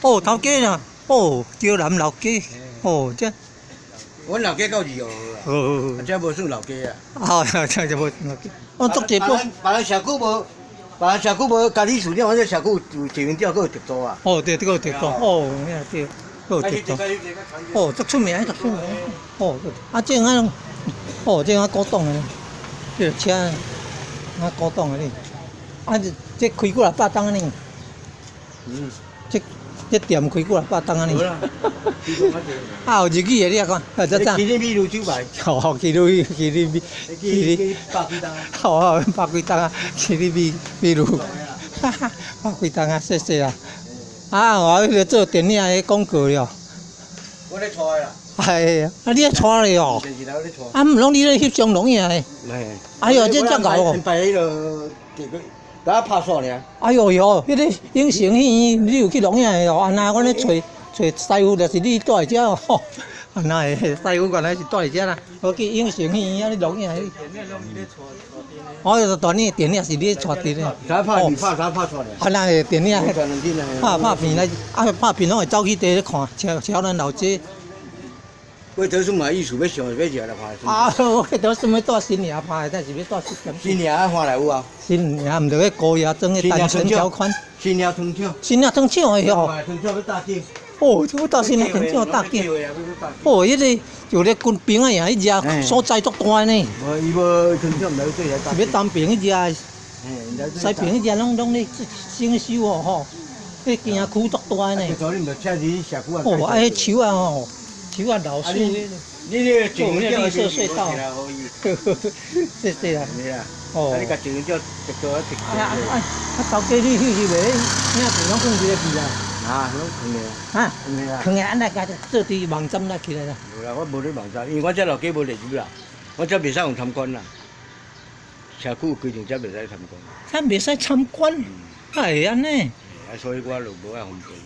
哦，頭家啦，哦，招南老街，哦，這，阮老家到二號啦，哦，這無算老街啊。哦，這就無算老街。哦，足濟別人別人社區無，別人社區無家己市長，阮這社區有市民長，閣有特助啊。哦，對，這個特助，哦，對，閣有特助。哦，足出名，足出名。哦，啊，這個哦，這個古董的，這個車，啊，古董的呢。啊，這開幾若百冬呢？嗯。這這店開幾若百冬呢？啊，有日語的你來看，啊，這咋？麒麟美女酒牌。哦，麒麟麒麟美，麒麟百幾冬。哦，百幾冬啊，麒麟美美女，哈哈，百幾冬啊，謝謝啦。啊，我彼個做電影的廣告了。我咧帶啦。係啊，你咧帶咧哦。電視台咧帶。啊，毋攏你咧翕相錄影的。哎喲，這遮𠢕哦。擺彼個，共我拍煞爾。哎喲喲，彼個影城戲院，你有去錄影的哦？按那阮咧揣揣師傅，就是你蹛佇遮哦。按那會師傅原來是蹛佇遮啦。我去影城戲院遐咧錄影。哦，電影電影是你帶佇咧。啥拍片拍啥拍煞爾。啊，那個電影。拍拍片來，啊拍片攏會走去佇咧看，瞧瞧咱老姐。我倒算嘛意思欲上欲食來拍。啊，我倒算欲帶新娘拍的，但是欲帶新娘看來有啊。新娘毋著彼高爺裝的單身條款。新娘糖廠。新娘糖廠的哟。糖廠欲搭景。哦，這搭新娘糖廠搭景。哦，彼個就咧軍兵仔營彼只所在足大呢。無，伊無糖廠毋來做來搭。是欲東平彼只，西平彼只攏攏咧整修哦吼，彼景區足大呢。哦，啊，彼樹仔吼。樹仔老樹，你這個綠色隧道，謝謝啦。哦。啊，你共一張照，一個一啊啊啊！頭家你翕翕袂？影片攏放佇咧去啊？啊，攏囥咧。哈？囥咧啊。囥咧，按呢共做佇網站那起來啦。無啦，我無咧網站，因為我這老家無歷史啦，我這袂使用參觀啦。社區有規定，這袂使參觀。這袂使參觀？哪會按呢？啊，所以我就無愛方便。